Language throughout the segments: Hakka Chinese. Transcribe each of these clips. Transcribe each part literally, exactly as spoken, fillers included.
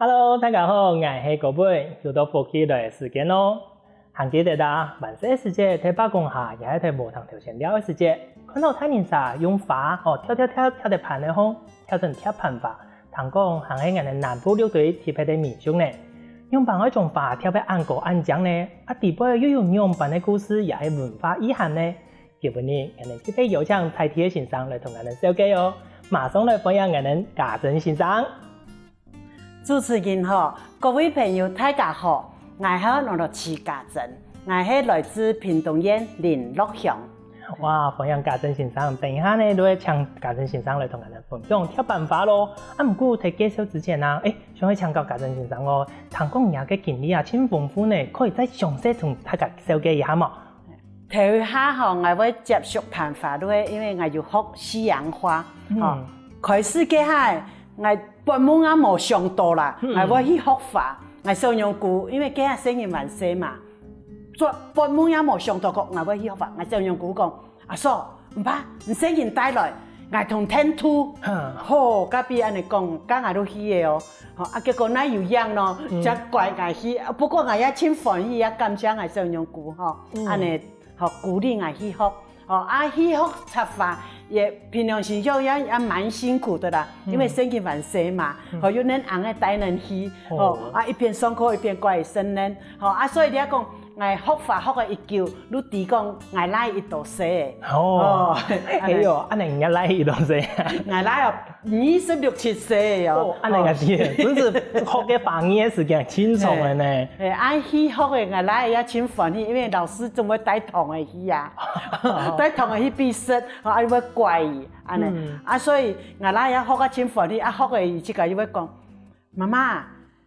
Hello，大家好，𠊎係高本，又到福氣來个時間囉。還記得啊，還細个時節，在伯公下也係在禾埕頭閒尞个時節，看到大人儕用花哦，疊疊疊疊在盤仔項，疊成疊盤花，聽講還係𠊎等南部六堆特別个民俗呢。仰般會將花疊到恁高恁靚呢？啊，底背又有仰般个故事也係文化意涵呢？今晡日，𠊎等特別邀請在地个先生來同𠊎等紹介哦。馬上來歡迎𠊎等家珍先生。 主持人好，各位朋友大家好，𠊎係羅羅徐家珍，𠊎係來自屏東縣麟洛鄉。哇，歡迎家珍先生，等一下呢，就會請家珍先生來同𠊎等分享疊盤花囉。啊，毋過在介紹之前啊，誒，想愛請教家珍先生哦，聽講你个經歷啊，真豐富呢，可以再詳細同大家紹介一下無？ 頭下吼，𠊎會接觸盤花，因為𠊎有學西洋花，吼，開始該下，𠊎發夢也無想到啦，𠊎會去學花，𠊎小娘姑，因為該下細人還細嘛，發發夢也無想到講𠊎會去學花，𠊎小娘姑講：「阿嫂，毋怕，你細人帶來，𠊎同𢯭渡。」好，該比恁仔講，該𠊎就去了哦。吼，啊，結果哪有影咯，真乖𠊎去，啊，不過𠊎也真歡喜，也感謝𠊎小娘姑吼，恁仔 吼，鼓勵𠊎去學，吼，啊，去學插花，也平常時就也也蠻辛苦的啦，因為細人還細嘛，吼，又恁樣个帶等去，吼，啊，一邊上課一邊乖順等，吼，啊，所以你愛講，𠊎學花學个一久，你知講𠊎倈仔已多歲，哦，哎喲，恁仔人家倈仔已多歲，𠊎倈仔哦， 二十六七歲哦。哦，恁仔个，真係學个花藝个時間真長个呢。係，恁去學个，𠊎倈仔也真歡喜，因為老師總會帶同學去啊，帶同學去比試，啊，又會怪佢，恁仔。啊，所以𠊎倈仔學啊真歡喜，啊，學个佢自家又會講：「媽媽，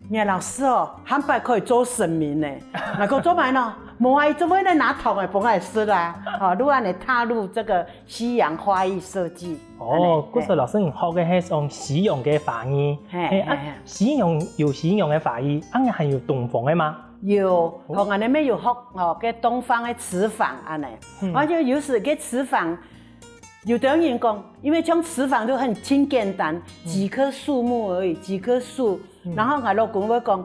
你个老師哦，下擺可以做神明呢。」𠊎講：「做麼个呢？」「無啊，佢做麼个拿糖仔分𠊎食啊？」哦，就恁仔踏入這個西洋花藝設計。哦，故所老師，你學个係種西洋个花藝，係，係啊，西洋有西洋个花藝，啊，你還有東方个嗎？有，哦，𠊎等乜有學哦，該東方个瓷坊恁仔，而且有時該瓷坊 有的人講，因為像瓷坊就很，很簡單，幾棵樹木而已，幾棵樹。然後𠊎老公會講，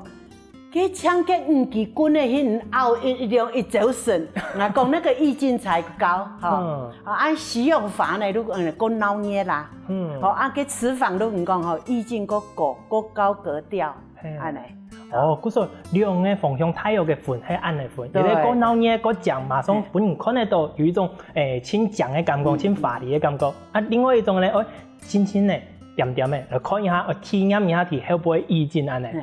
該像該五支棍仔，恁拗一，一兩一周神。𠊎講那個意境才高，哈。啊，恁西洋花呢，就，嗯，較鬧熱啦。嗯。好，啊，該瓷坊就毋講吼，意境較高，較高格調。 係啊。恁仔。哦，故所兩個方向大約个分係恁仔分，一個較鬧熱、較靚，馬上分人看得到，有一種，誒，盡靚个感覺，盡華麗个感覺。啊，另外一種呢，哦，靜靜个、恬恬个，來看一下，哦，體驗一下佢後背个意境恁仔。係，係，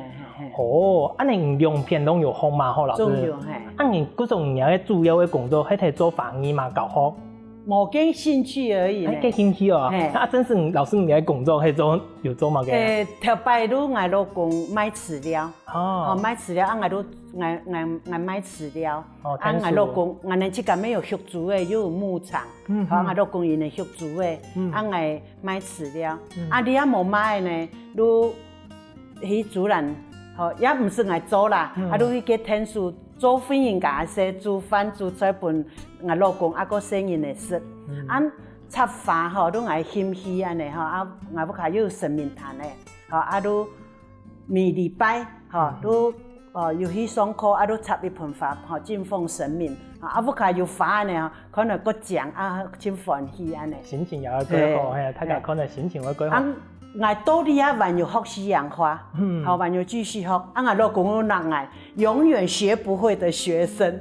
係。哦，恁仔你兩片攏有學嘛，吼，老師？總有，係。啊，你故所你个主要个工作係在做花藝嘛，教學？ 無，該興趣而已呢。哎，該興趣哦。係。啊，正式老師你个工作係做，有做麼个啊？誒，頭擺就𠊎老公賣飼料。哦。哦，賣飼料，啊，𠊎就，𠊎，𠊎，𠊎賣飼料。哦，啊，𠊎老公，𠊎等自家乜有畜豬仔，又有牧場。嗯。好，𠊎老公佢等畜豬仔，嗯。啊，𠊎賣飼料。嗯。啊，你也無賣呢，就 去煮飯，吼，也毋使𠊎做啦，嗯。啊，就去該𢯭手做分人家食，煮飯煮菜分𠊎老公啊，過細人仔食。嗯。啊，插花吼，就𠊎興趣恁仔吼，啊，𠊎屋下又有神明壇仔，吼，啊，就每禮拜，吼，嗯。就，哦，有去上課，啊，就插一盆花，吼，敬奉神明，啊，屋下有花恁仔吼， 看了較靚啊，盡歡喜恁仔。心情也會較好，係。嘿，大家看了心情會較好。啊，𠊎到這下還有學西洋花，嗯。好，還有繼續學。啊，𠊎老公又罵𠊎，永遠學不會的學生。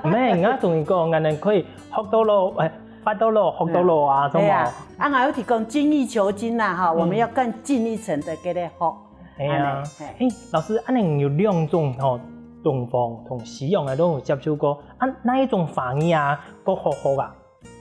毋係，𠊎同你講，𠊎等可以學到老，哎，發到老，學到老啊，係啊。係無？啊，𠊎有提供精益求精啦，哈，嗯。我們要更進一層的給他學。 係啊。恁仔，嘿。誒，老師，恁仔有兩種吼，東方同西洋个攏有接觸過，啊，哪一種花藝啊，較好學啊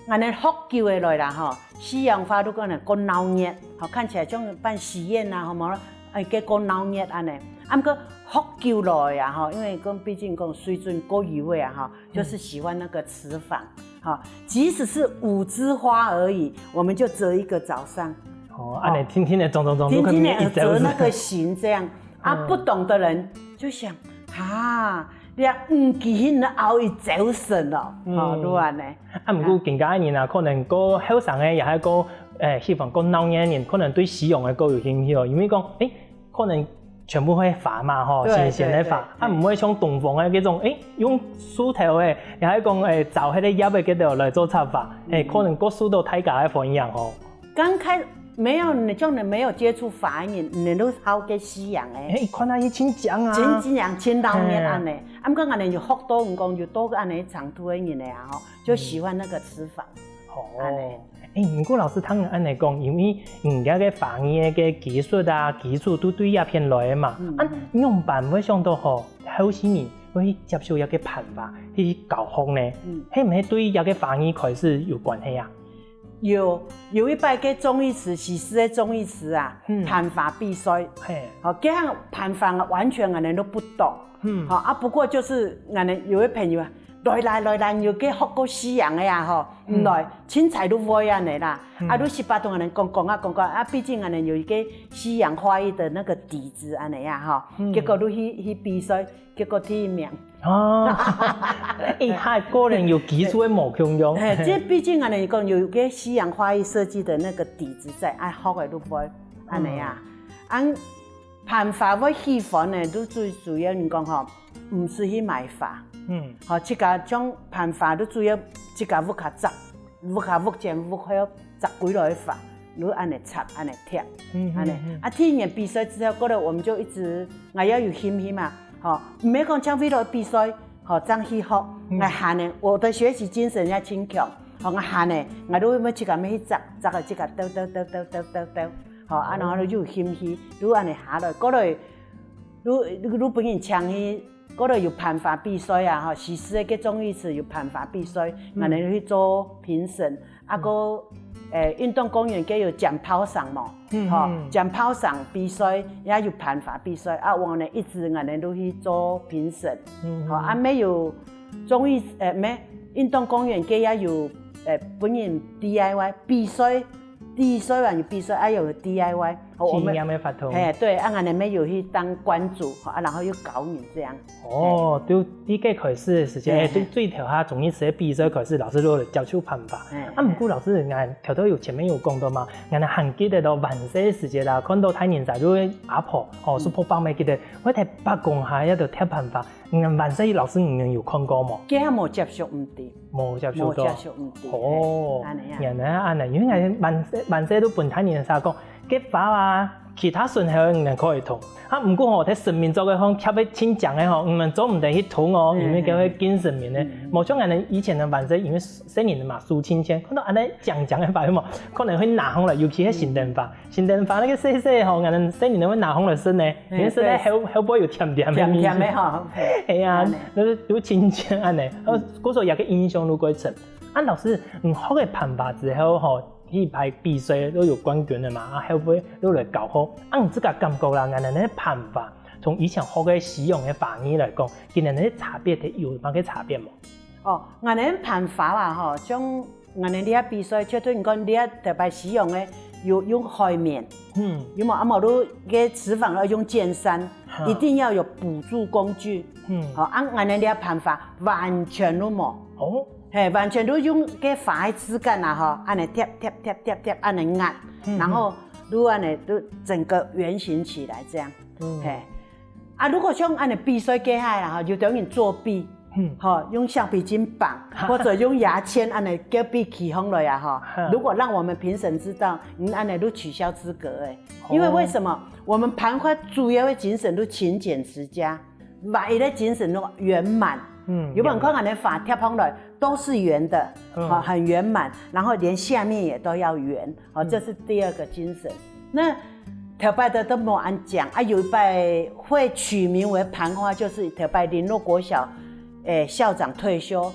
？𠊎等學久个來啦吼，西洋花就講呢，較鬧熱，吼，看起來像辦喜宴啊，好無？哎，該較鬧熱恁仔。啊，毋過學久來啊，吼，因為講，畢竟講水準較有个啊，吼，就是喜歡那個瓷坊。 哈，即使是五枝花而已，我們就折一個早上。哦，恁仔定定仔種種種，天天的折那個形這樣。啊，嗯。不懂的人就想，哈，你啊，五支恁仔拗一朝晨哦，嗯。哦，就恁仔。啊，毋過今下个人啊，可能較後生个，也係較，誒，喜歡較鬧熱个人，可能對西洋个較有興趣哦，因為講，誒，可能全部係花嘛吼，對新鮮个花，對對啊毋會像東方个該種，誒，用樹頭个，也係講誒，找迄個葉个該條來做插花，誒，可能各樹都大家个歡迎吼。剛開沒有，你像你沒有接觸花，你你都好个西洋哎，誒，看下去真靚啊，真真樣，真當面安呢。啊，毋過安呢有學到，毋講有多个安呢長途个人呢啊吼，就喜歡那個池房。哦安呢。誒，毋過老師聽你安呢講，因為人家个花藝个技術啊、基礎都對這片來个嘛，嗯啊仰般會想到吼，後生人會去接受這個盤花，去教學呢？嗯係毋係對這個花藝開始有關係啊？有有一擺个中醫師，西施个中醫師啊嗯，盤花比賽，嘿，好，這樣盤花啊完全安呢都不懂，嗯好啊，不過就是安呢有一朋友啊，來啦來啦，有个學過西洋个啊吼，嗯來，凊彩都會安呢啦，嗯啊，都十八度安呢講講啊講講啊，畢竟安呢有一個西洋花藝的那個底子安呢呀吼，嗯結果都去去比賽，結果第一名。哦，誒，佢個人有基礎个無共樣，嘿，這畢竟安呢講有个西洋花藝設計的那個底子在，啊，學个都會安呢啊，啊，盤花會喜歡呢，都最主要你講吼，毋使去買花，嗯好，自家將盤花都主要自家屋下摘，屋下屋前屋後摘歸來个花，都安呢插安呢貼，嗯安呢。啊，第一年比賽之後，過來我們就一直，𠊎也有興趣嘛，吼，毋係講像為了比賽，吼，正去學，𠊎閒呢，我的學習精神也真強，吼，𠊎閒呢，𠊎都會自家去摘，摘个自家兜兜兜兜兜兜兜，吼，啊，然後就有興趣，就安呢下來，過來，就就分人請去，過來有盤花比賽啊，吼，西施个中醫師有盤花比賽，𠊎呢去做評審。 啊，過誒運動公園該有撿炮仗無？嗯吼，嗯撿炮仗比賽也有盤花比賽，啊，𠊎呢一直𠊎呢都去做評審，嗯吼，啊，乜有中意誒，乜運動公園該也有誒，分人D I Y比賽，比賽還有比賽，還有D I Y，吼，我們體驗个活動。嘿，對，啊，𠊎呢乜有去當關主，吼，啊，然後又教人這樣。哦，就第一個開始个時間，嘿誒，對最頭下中醫師个比賽開始，老師就接觸盤花。嘿啊，毋過老師，𠊎頭頭有前面有講到嘛，𠊎還記得到還細个時節啦，看到大人儕就會阿婆，哦，叔婆伯姆記得，會在伯公下也都貼盤花。嗯，還細老師你有看過無？這下無接觸毋知，無接觸到。無接觸毋知。哦嘿，安呢啊。原來安呢，因為𠊎還細還細都分大人儕講，該花啊，其他時候你們可以動。啊，毋過吼，在神明桌个方貼个清淨个吼，你們做毋得去動哦，嗯因為該會敬神明个。嗯無像𠊎等以前个還細，因為細人嘛，手清淨，看到安呢靚靚个花嘛，可能會拿上來，尤其係神燈花。神燈花該個細細吼，𠊎等細人會拿上來食呢，因為食了後後背有甜甜个味緒。甜甜个吼。係啊安呢，那就有親切安呢。呃，故所有個印象都過深。啊，老師，你學个盤花之後吼，去擺比賽都有冠軍个嘛，啊，後尾又來教學。啊，你自家感覺啦，𠊎等个盤花，從以前學个西洋个花藝來講，今年个差別有麼个差別無？哦，𠊎等盤花啊，吼，像𠊎等這比賽，就對你講，這特別西洋个有用海綿，嗯，有無？啊，無就个池房要用建山，哈一定要有補助工具。嗯，好，啊，𠊎等這盤花完全都無。哦，嘿，完全都用个花个枝幹啊，吼，安呢貼貼貼貼貼，安呢壓，嗯然後就安呢就整個圓形起來這樣。嗯嘿，啊，如果像安呢比賽个話啦，吼，有的人作弊，嗯，吼，用橡皮筋綁，或者用牙籤安呢隔壁起哄了呀，哈哈。如果讓我們評審知道，嗯，安呢就取消資格哎。因為為什麼？我們盤花主要的精神都勤儉持家，唯一的精神都圓滿。嗯有沒有看到那花貼上來都是圓的，嗯啊，很圓滿，然後連下面也都要圓，哦，這是第二個精神。那頭擺的都沒有安講啊，有一擺會取名為盤花，就是頭擺麟洛國小，誒，校長退休，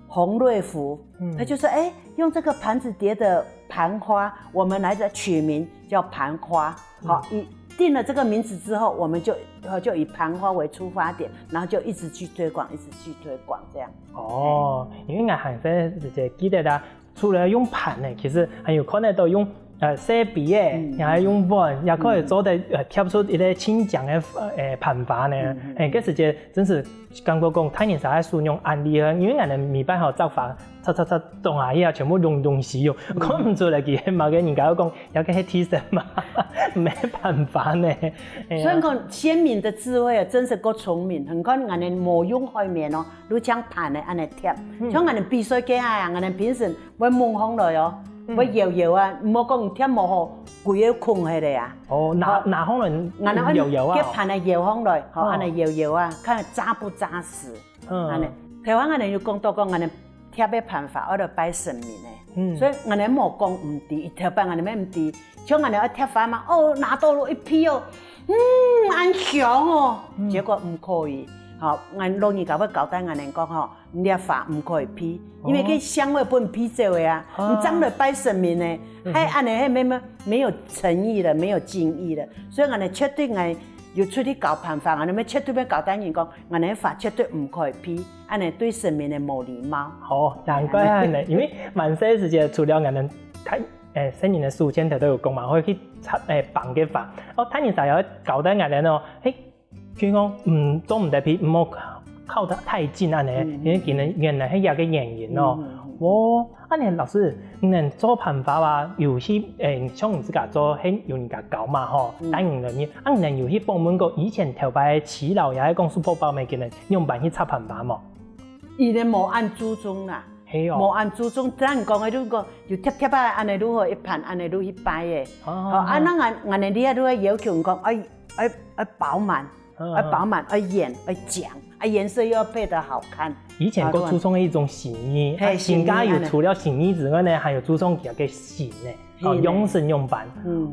洪瑞福，嗯他就說，哎，用這個盤子疊的盤花，我們來取名叫盤花。好，一定了這個名字之後，我們就就以盤花為出發點，然後就一直去推廣，一直去推廣這樣。哦，因為𠊎還細時節記得啦，除了用盤呢，其實還有看得到用呃，細杯仔，也係用碗，也可以做得，呃，貼出一個盡靚个，呃，盆花呢。欸，該時節真係感覺講，大人儕个手藝恁厲害，因為𠊎等每擺吼摘花，摘摘摘，種下去啊，全部溶溶死喲，看毋出來佢係麼个，人家又講，這个係替身嘛，毋係盆花呢。所以講，先民的智慧啊，真係夠聰明。你看，𠊎等無用海綿哦，就像盆仔恁樣貼，像𠊎等比賽該下啊，𠊎等評審 會抿䟘來哦，會搖搖啊，毋好講貼無好，歸个空忒个啊。哦，拿拿䟘來，𠊎等搖搖啊，該盤啊搖䟘來，吼，恁樣搖搖啊，看扎不扎實。恁樣，頭下𠊎等有講到講，𠊎等貼个盆花愛來拜神明个，所以𠊎等無講毋知，一頭擺𠊎等乜毋知，像𠊎等愛貼花嘛，哦，拿到了一批哦，嗯，恁香哦，結果毋可以，吼，𠊎老人家會交代𠊎等講吼， 你這花毋可以劈，因為該香味分人鼻走个啊，你正來拜神明呢，還恁樣係沒沒沒有誠意了，沒有敬意了。所以𠊎等絕對𠊎有出去搞辦法，𠊎等絕對愛交代人講，𠊎等花絕對毋可以劈，恁樣對神明个無禮貌。好，難怪恁樣，因為萬歲時節除了𠊎等大，欸，細人个手線頭都有講嘛，會去插，欸，捧个花。哦，大人儕愛交代𠊎等哦，嘿， 譬如講，嗯，做毋得劈，毋好靠得太近恁樣，因為佢等原來係這个原因哦。哦，恁樣老師，你等做盆花啊，有去，欸，像你自家做，係有人家教嘛吼，帶人來呢，啊，你等有去訪問過以前頭擺耆老爺，還係講叔伯伯姆佢等仰般去插盆花無？佢等無恁注重啦，係哦，無恁注重，咱講个就講有貼貼啊，恁樣就好，一盤恁樣就去拜个。哦，啊，那𠊎𠊎等這就愛要求講，哎， 愛愛飽滿，愛飽滿，愛圓，愛靚，啊顏色又要配得好看。以前較注重一種心意，啊，新家有除了心意之外呢，還有注重佢个形呢，哦，樣式樣般。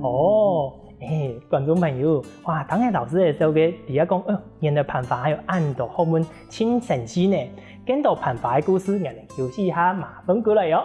哦，欸，觀眾朋友，哇，聽著老師个紹介，知影講，呃，原來盆花還有恁多學問，盡神奇呢。更多盆花个故事，𠊎等休息一下，馬上過來喲。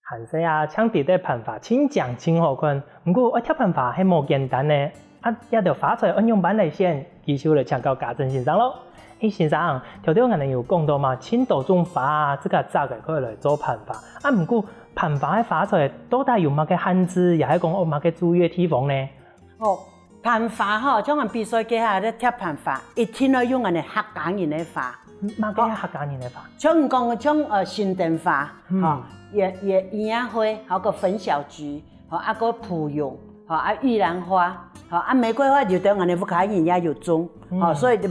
還細啊，淨知得盆花盡靚盡好看，毋過愛貼盆花係無簡單呢。啊，這兜花材愛仰般來選？繼續來請教家政先生囉。欸，先生，頭頭𠊎等有講到嘛，盡多種花啊，自家摘个可以來做盆花。啊，毋過盆花个花材到底有麼个限制，也係講有麼个注意个地方呢？ 哦，盆花吼，像𠊎等比賽該下，這貼盆花，一定愛用𠊎等客家人个花。麼个客家人个花？像你講个，像，呃，神燈花，吼，野野野花，還有个粉小菊，吼，啊，還有芙蓉，吼，啊，玉蘭花，吼，啊，玫瑰花，有兜𠊎等屋下人也有種，吼，所以這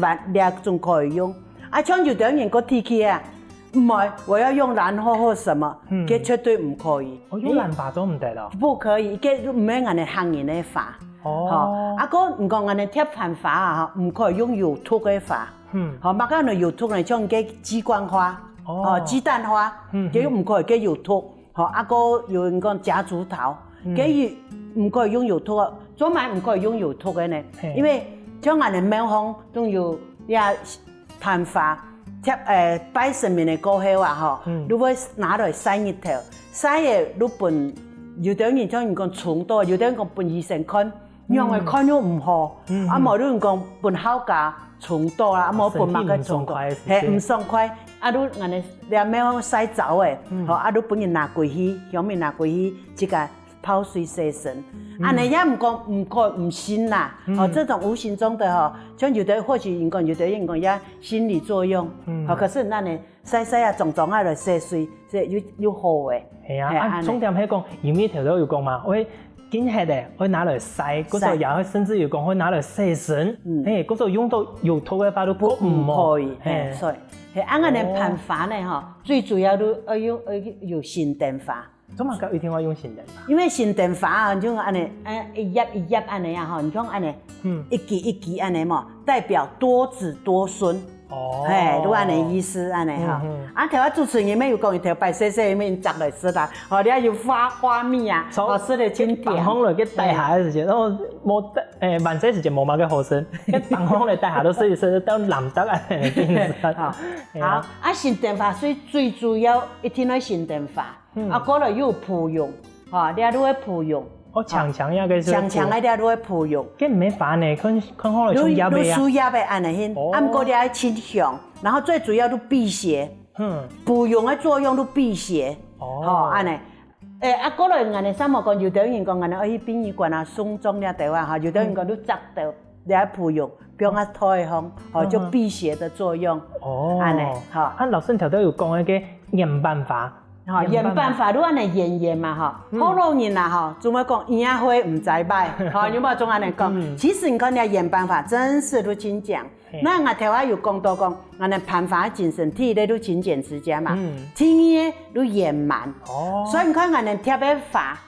種可以用。啊，像有兜人較特別啊， 毋愛，我要用蘭花或什麼，該絕對毋可以。哦，用蘭花做毋得囉。不可以，該毋係𠊎等客人个花。哦，啊，該毋講𠊎等貼盆花啊，吼，毋可以用有毒个花。嗯，好，麼个有毒呢？像該雞冠花，哦，雞蛋花，該毋可以，該有毒。好，啊，該有人講夾竹桃，該毋可以用有毒个，做麼毋可以用有毒个呢？因為像𠊎等廟方都有呀， 盆花，貼，呃，拜神明个過後啊，吼，就會拿來曬日頭。曬个就分，有兜人像人講蟲到，有兜人講分醫生看，仰會看又毋好。啊，無就人講分校家蟲到啦，啊，無分麼个蟲到，係，毋爽快。啊，就恁樣，這廟方曬燥个，吼，啊，就分人拿歸去，鄉民拿歸去，自家 泡水洗身。恁樣也毋講毋可毋信啦。哦，這種無形中的吼，像有的或許人講，有的人講也心理作用。哦，可是恁樣曬曬啊，裝裝啊來洗水，這又又好誒。係啊，啊，重點係講，因為頭頭有講嘛，會緊忒誒，會拿來曬，故所也會甚至有講會拿來洗身。係，故所用到有毒个話都毋好。係，所以，係，恁樣个盆花呢，吼，最主要都愛用愛有神燈花。 做麼个一定愛用神燈花？因為神燈花啊，就恁樣，誒，一葉一葉恁樣啊，吼，你像恁樣，嗯，一枝一枝恁樣嘛，代表多子多孫。哦，係，就恁仔意思恁仔哈。嗯嗯。啊，頭下主持人乜有講，佢頭擺細細乜摘來食啦，吼，你還有花花蜜啊，所以哦，食了真甜。放落去底下个時節，哦，無，誒，還細時節無麼个好食，該放落去底下都食一食，到爛掉恁仔个意思。好，係啊。好，啊，新田花，所以最主要一定愛新田花，嗯。啊，過來又有芙蓉，吼，你還有个芙蓉。哦，青青个係。青青个你還有个芙蓉。該毋係花呢，看，看好來像葉仔啊。有，有樹葉仔恁仔形，哦。啊，毋過你愛清香，然後最主要就辟邪。 嗯。補陽个作用都辟邪。哦。吼，恁仔。誒，啊，過來𠊎等上網講，有兜人講，𠊎等愛去殯儀館啊，送葬了兜啊，吼，有兜人講，嗯。都摘掉，你愛補陽，放啊台項，吼，嗯。就辟邪的作用。哦。恁仔，吼。啊，老師，你頭頭有講那個眼斑花。吼，眼斑花。眼斑花都恁仔圓圓嘛，吼，嗯。好多人啊，吼，總會講，圓仔花毋知䆀，吼，有無？總恁仔講。嗯。其實你看，你看眼斑花，真實都真靚。 嘿。該𠊎頭下有講到講，𠊎等盤花精神，第一個就勤儉持家嘛，嗯。第二個就圓滿。哦。所以你看𠊎等貼个花，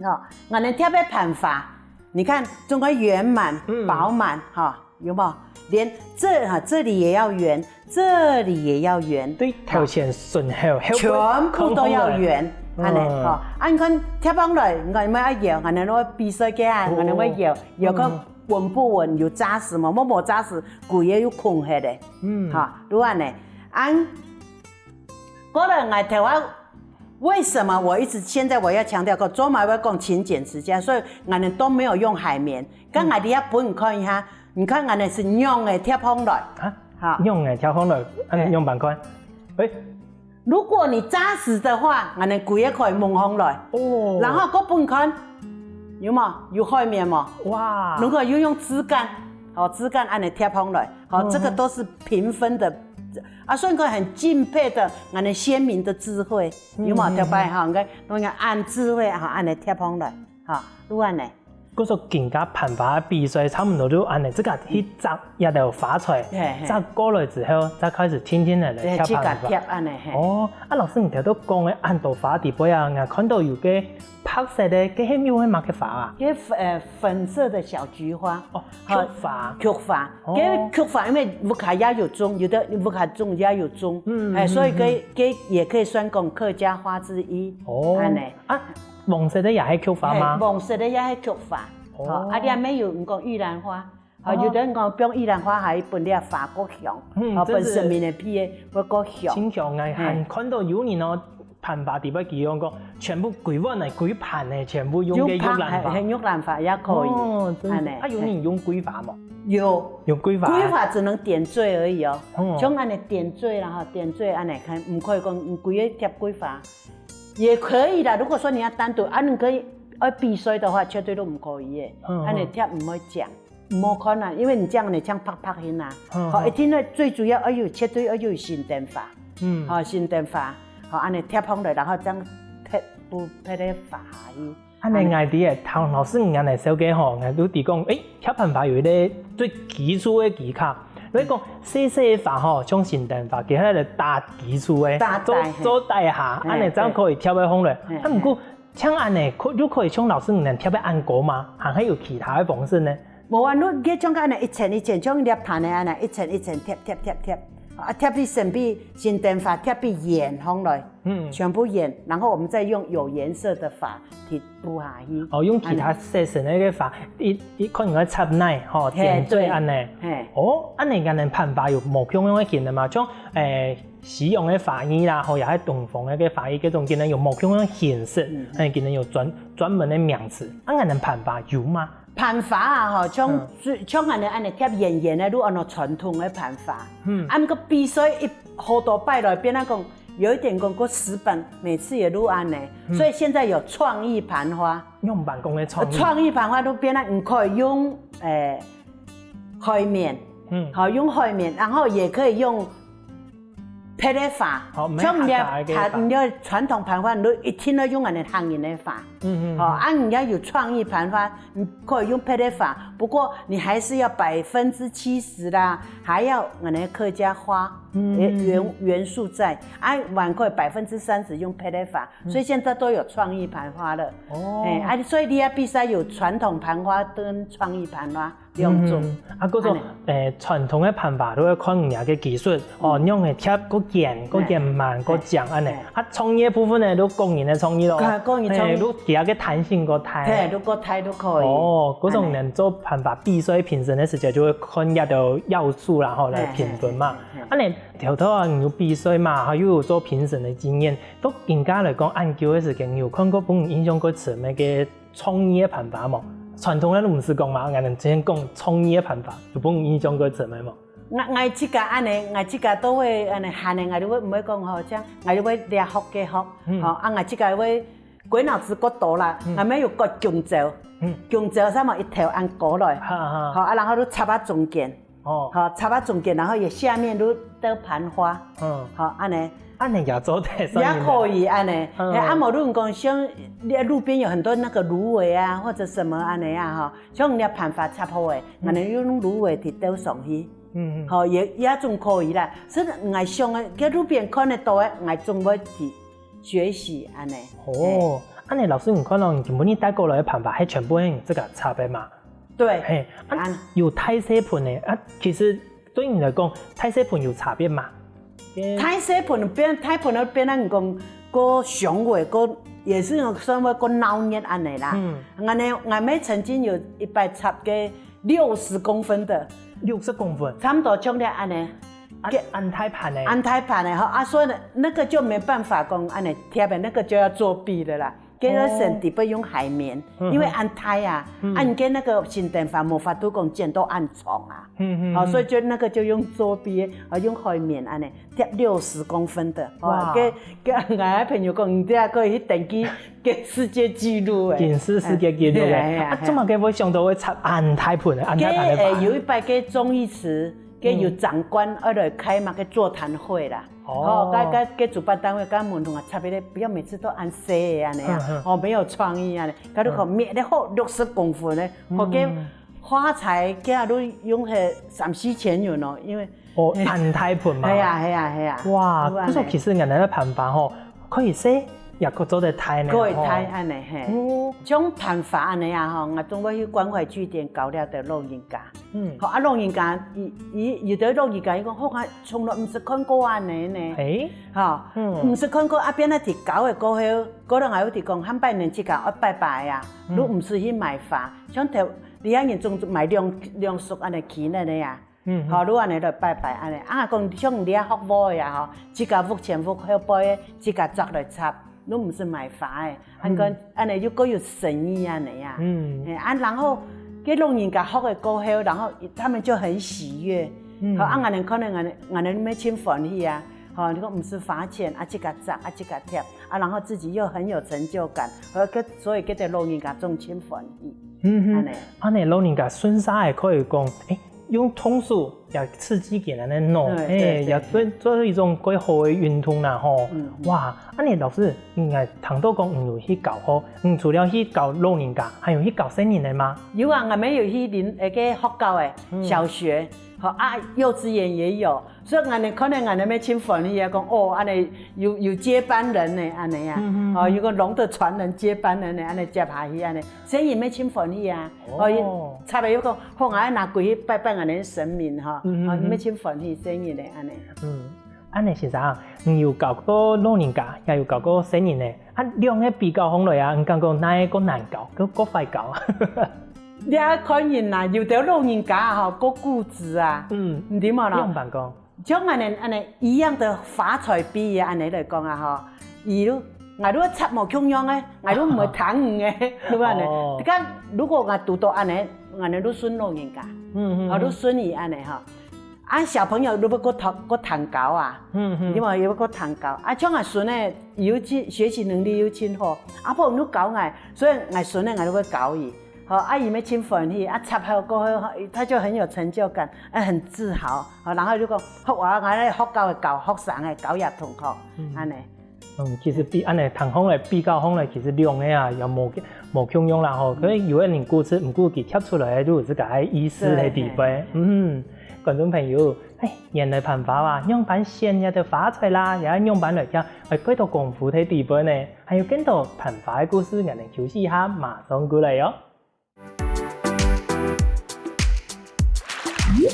吼，𠊎等貼个盤花，你看總歸圓滿、嗯。飽滿，吼，有無？連這，哈，這裡也要圓，這裡也要圓。對，頭前順後，後背全部都要圓，看好來。恁仔，嗯。吼。啊，你看貼上來，你看有無愛搖？𠊎等會比賽个啊，哦。𠊎等會搖，搖看嗯。 穩不穩，有扎實無？無，無扎實，歸個又空忒咧。嗯。哈，就恁仔。恁，過來𠊎頭下，為什麼我一直現在我要強調講，做麼个愛講勤儉持家，所以𠊎等都沒有用海綿。該𠊎這下分你看一下，你看𠊎等係仰仔貼上來。啊？哈。仰仔貼上來，恁仔仰般看？誒， 如果你扎實的話，𠊎等歸個可以蒙上來。哦。然後過分看，有無？有海綿無？哇。如果有用枝幹，吼，枝幹恁仔貼上來，吼，嗯。這個都是繽紛的。啊，所以講很敬佩的，𠊎等先民的智慧，有無？嗯，嗯，嗯。頭擺吼，你看，你看恁智慧吼，恁仔貼上來，吼，就恁仔。 故所今个盤花比賽差毋多就恁仔，自家去摘一兜花出來，嘿，嘿。摘過來之後，再開始天天來來嘿，貼盤花。自家貼恁仔，嘿。哦，啊，老師，你頭先講个恁多花底背啊，𠊎看到有個白色个，該係又係麼个花啊？該，呃，粉色的小菊花。哦，好，菊花。菊花。哦。該菊花，因為屋下也有種，有的屋下種也有種，嗯，哎，所以該，嗯，嗯。該也可以算講客家花之一。哦。恁仔。啊， 黃色个也係菊花嗎？嘿，黃色个也係菊花。哦。吼，啊，這乜有人講玉蘭花，吼，哦。有兜人講放玉蘭花還分這花較香，嗯，吼，真是分神明个庇佑會較香。真香，𠊎還，嘿。看到有人哦，盤花底背佢用講，全部歸碗个、歸盤个，全部用个玉蘭花。用盤，嘿，嘿，玉蘭花也可以。哦，真是。恁仔，啊，有人用桂花無？嘿。有。用桂花。桂花只能點綴而已哦。哦。像恁仔點綴啦，吼，點綴恁仔，看，毋可以講，毋可以貼桂花。 也可以啦，如果說你要單獨，啊，你可以，呃，比賽的話，絕對都毋可以耶。嗯，嗯。恁仔貼毋會靚，毋好看啊，因為你這樣呢，像白白形啊。嗯，好，嗯。一定要最主要，哎喲，絕對要有新田花。嗯。好，新田花，好，恁仔貼上來，然後這樣別，別个花下去。恁仔𠊎知个，唐老師你恁仔紹介吼，𠊎都知講，誒，貼盤花有一個最基礎个技巧。所以講，細細个花吼，像新田花，佢係來打基礎个，打底，做，嘿。做底下，嘿，恁仔正可以貼得上來。對。嘿，啊，毋過，嘿。 像恁仔，可，又可以像老師你恁貼个恁高嗎？還係有其他个方式呢？無啊，你該像恁仔一層一層，像粒盤个恁仔一層一層貼貼貼貼，啊，貼去身邊，新田花貼去圓上來，嗯。全部圓，然後我們再用有顏色的花去補下去。哦，用其他色彩个花，一，一，可能愛插內，吼，嘿，點綴恁仔。對。嘿。哦，恁仔𠊎等盤花有無共樣个形个嘛？像，誒， 西洋个花語啦，吼，也係東方个花語，該種可能有無共樣形式，嗯。嘿，可能有專，專門个名詞。啊，𠊎等盤花有嗎？盤花啊，吼，像，嗯。像𠊎等恁仔貼圓圓个，就安到傳統个盤花。嗯。啊，毋過比賽一好多擺來，變到講，有一點講，過死板，每次也就恁仔。嗯。所以現在有創意盤花。仰般講个創意？創意盤花就變到你可以用，誒，海綿，嗯。好，用海綿，然後也可以用 別个花，好，像你个盤，你个傳統盤花，你都一定要用恁仔客人个花。嗯，嗯，吼，嗯。啊，人家有創意盤花，你可以用別个花，不過你還是要百分之七十啦，還要恁仔客家花，嗯，元，元素在，啊，還可以百分之三十用別个花，嗯。所以現在都有創意盤花了。哦。哎，啊，所以你个比賽有傳統盤花跟創意盤花，兩種。嗯，啊，故所，恁呢。誒，傳統个辦法都愛看人家个技術，哦，嗯。仰个貼，過緊，過緊慢，嘿，過靚恁呢。嘿。啊，創意个部分呢，都個人个創意咯。個，個人創意。嘿，都其他个彈性過大。嘿，都過大都可以。哦，故所恁呢。恁呢做辦法比賽評審个時節，就會看這兜要素啦，吼，來評分嘛。嘿，嘿，嘿，嘿。恁呢，頭頭啊，你有比賽嘛，還有做評審个經驗，到今下來講，恁久个時間，你有看過分你印象過深个 創意个辦法無？傳統个都毋使講嘛，𠊎等先講創意个辦法，有分你印象過深个無？𠊎，𠊎自家恁呢，𠊎自家都會恁呢閒个，𠊎就會毋會講吼，像𠊎就會這學該學，嗯。吼，啊，𠊎自家會鬼腦子過多啦，嗯。𠊎乜有割弓蕉，嗯。弓蕉上面一頭恁高來，哈哈。吼，啊，然後就插到中間， 哦。好，插到中間，然後佢下面就兜盤花。嗯。好，恁呢。恁呢也做得，也可以恁呢。嗯。哎，啊，無論講像路邊有很多那個蘆葦啊，或者什麼恁呢啊，哈，像你个辦法插好个，嗯。恁呢用蘆葦去兜上去。嗯，嗯。好，也，也總可以啦。所以𠊎想个，在路邊看得到个，𠊎總會去學習恁呢。哦，哎。恁呢老師，你看到你今晡日帶過來个辦法，係全部係你自家插个嘛？ 對。嘿，啊，啊。有大細盆个，啊，其實對你來講，大細盆有差別嘛？大細盆變，大盆个變，恁講，過雄偉，過，也係算會過鬧熱恁呢啦。嗯。恁呢，𠊎乜曾經有一擺插過六十公分个。六十公分？差不多像這恁呢。恁，恁大盤个。恁大盤个，吼，啊，所以呢，那個就沒辦法講恁呢貼个，那個就要作弊的啦。 該個先底背用海綿，嗯哼。因為恁大啊，嗯。啊，你該那個新店法無法度講剪到恁長啊。嗯，嗯，哦，嗯。所以就那個就用作弊，哦，用海綿恁呢，貼六十公分个，哦，哇。該，該𠊎个朋友講，你這下可以去登記該世界紀錄欸。吉尼斯世界紀錄欸。哎，哎，哎，啊，哎。做麼个會想到會插恁大盆个，恁大盆个花？該，哎，有一擺該忠義祠， 該有長官愛來開麼个座談會啦。哦。吼，該，該，該主辦單位，該問講啊，差別个，不要每次都恁細个恁呢啊，嗯，嗯。哦，沒有創意恁呢。該就講，嗯。滅了好六十公分呢，嗯。好，該花材，該都用个三四千元哦，因為，哦，恁大盆嘛。係啊，係啊，係啊。哇，有恁呢。故所其實𠊎等个辦法吼， 可以細，也可做得大呢，可以大恁呢，吼。嘿。哦。像辦法恁呢啊，吼，𠊎總會去關懷據點搞了个老人家。嗯。吼，啊，老人家，佢，佢，有个老人家，佢講，好，𠊎從來毋識看過恁呢呢。嘿。吼，嗯。毋識看過，啊，變啊，佢搞个過後，過了𠊎有佢講，下擺年自家愛拜拜啊，嗯。你毋使去買花，像頭，你遐人種買兩，兩束恁呢旗仔个啊。 嗯，嗯。吼，你恁呢來拜拜恁呢。啊，講像你這學畫个啊，吼，自家屋前屋後背个，自家摘來插，你毋使買花个。恁講，嗯。恁呢又過有誠意恁呢啊。嗯。嘿，啊，然後，該老人家學个過後，然後他們就很喜悅。嗯。吼，啊，𠊎等可能𠊎等，𠊎等乜盡歡喜啊。吼，你講毋使花錢，啊，自家摘，啊，自家貼，啊，然後自己又很有成就感，呃，該，所以該个老人家總盡歡喜。嗯哼。恁呢。恁呢老人家順續个可以講，誒， 用動手也刺激佢等个腦，對，嘿，對，對，也做，做一種較好个運動啦，吼。嗯，嗯。哇，恁呢老師，𠊎聽到講你有去教學，你除了去教老人家，還有去教細人个嗎？有啊，𠊎乜有去鄰，該个學校个，嗯。小學，吼，啊，幼稚園也有，所以𠊎等可能𠊎等乜盡歡喜啊，講，哦，恁呢有，有接班人呢，恁呢啊，嗯，嗯，哦，嗯。有個龍的傳人接班人呢，恁呢接下去恁呢。 細人乜盡歡喜啊。哦。哦，佢插个又講，好，𠊎愛拿歸去拜拜𠊎等神明吼，嗯，嗯，哦，嗯。乜盡歡喜，細人呢，恁呢。嗯，恁呢先生，你有教過老人家，也有教過細人呢，啊，兩个比較起來啊，你感覺哪个較難教，較，較壞教？你愛看人啦，有兜老人家吼，較固執啊，嗯。你知無咯？仰般講？ 像恁呢，恁呢一樣个花材比喻恁呢來講啊吼，佢就，𠊎就插無共樣个，𠊎就毋會聽你个，對不對？哦。你看，如果𠊎堵到恁呢，𠊎呢就順老人家，嗯，嗯，哦，就順佢恁呢吼。啊，小朋友如果過彈，過彈高啊，嗯，嗯。你嘛又過彈高。啊，像𠊎孫呢，有盡，學習能力又盡好，啊，毋過你教𠊎，所以𠊎孫呢，𠊎就會教佢。 吼，啊，佢乜盡歡喜，啊，插好過後，吼，他就很有成就感，啊，很自豪，吼，然後就講，好，𠊎，𠊎來學校个教學生个，教這同學，嗯。恁呢。嗯，其實比，恁呢，聽起來，比較起來，其實兩个啊，也無，無共樣啦，吼。嗯。可能有个人固執，毋過佢貼出來个就有自家个意思在裡背。對，嘿，嘿。嗯，觀眾朋友，哎，原來辦法啊，樣般選這个花材啦，也愛樣般來貼，哎，幾多功夫在裡背呢。還有更多辦法个故事，𠊎等休息一下，馬上過來喲。對